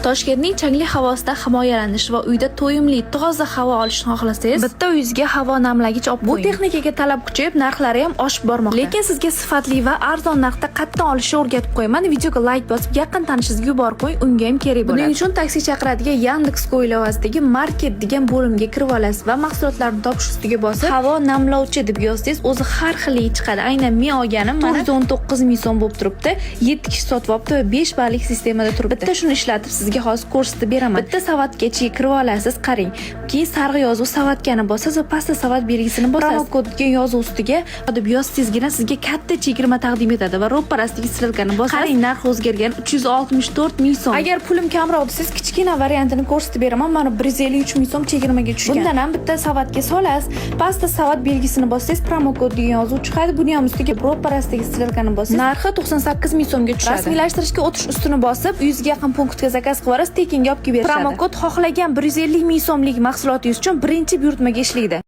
Toshkentning changli havosidan himoyalanish va uyda to'yimli, toza havo olishni xohlasangiz, bitta uyingizga havo namlagich olib qo'ying. Bu texnikaga talab kuchayib, narxlari ham oshib bormoqda. Lekin sizga sifatli va arzon narxda qayerdan olishni o'rgatib qo'yaman. Videoga like bosib, yaqin tanishingizga yuborib qo'ying, unga ham kerak bo'ladi. Buning uchun taksi chaqiradigan Yandex Go ilovasidagi Market degan bo'limga kirib olasiz va mahsulotlarni topish ustiga bosib, "havo namlovchi" deb yozsangiz, o'zi har xili chiqadi. Aynan men olganim mana 419 ming so'm bo'lib turibdi. 7 kishi sotib olibdi va 5 ballik sistemada turibdi. Bitta shuni ishlatib, sizga hozir ko'rsatib beraman. Bitta savatga ichiga kirib olasiz, qarang. Keyin sariq yozuv саватка ni bosasiz va pastda savat belgisini bosasiz. Promokod degan yozuv ustiga deb yozsangizgina sizga katta chegirma taqdim etadi va ro'parasidagi ссылка ni bosasiz. Qarang, narx o'zgargan, 364 ming so'm. Agar pulim kamroq desangiz, kichkina variantini ko'rsatib beraman. Mana, 153 ming so'm chegirmaga tushgan. Bundan ham bitta savatga solasiz. Pastda savat belgisini bossangiz, promokod degan yozuv chiqadi. Buni ham ustiga ro'parasidagi ссылка ni bossangiz, narxi 98 ming so'mga tushadi. Rasmiylashtirishga o'tish ustini bosib, 100 ga yaqin punktga zakaz qilib yuborasiz, tekinga olib kelib berishadi. Promokod xohlagan 150 ming so'mlik mahsulotingiz uchun birinchi buyurtmaga ishlaydi.